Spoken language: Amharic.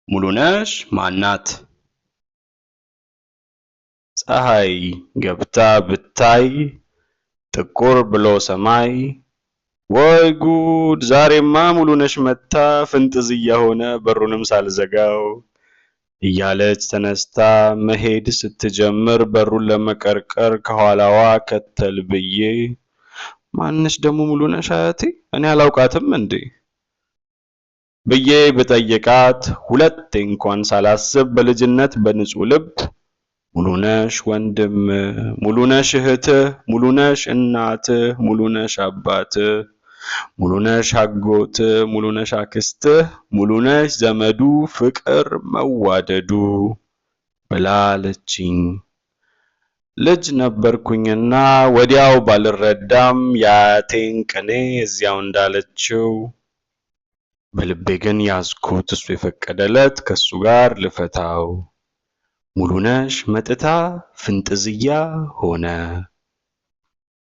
ሙሉነሽ ማናት? ፀሐይ ገብታ ብታይ ጥቁር ብሎ ሰማይ፣ ወይ ጉድ ዛሬማ ሙሉነሽ መታ ፍንጥዝያ ሆነ በሩንም ሳልዘጋው እያለች ተነስታ መሄድ ስትጀምር በሩን ለመቀርቀር ከኋላዋ ከተል ብዬ፣ ማነች ደግሞ ሙሉነሽ አያቴ? እኔ አላውቃትም እንዴ ብዬ ብጠይቃት ሁለቴ እንኳን ሳላስብ በልጅነት በንጹህ ልብ ሙሉነሽ ወንድም፣ ሙሉነሽ እህትህ፣ ሙሉነሽ እናትህ፣ ሙሉነሽ አባትህ፣ ሙሉነሽ አጎትህ፣ ሙሉነሽ አክስትህ፣ ሙሉነሽ ዘመዱ ፍቅር መዋደዱ ብላ አለችኝ። ልጅ ነበርኩኝና ወዲያው ባልረዳም የአያቴን ቅኔ እዚያው እንዳለችው በልቤ ግን ያዝኩት፣ እሱ የፈቀደለት ከሱ ጋር ልፈታው። ሙሉነሽ መጥታ ፍንጥዝያ ሆነ።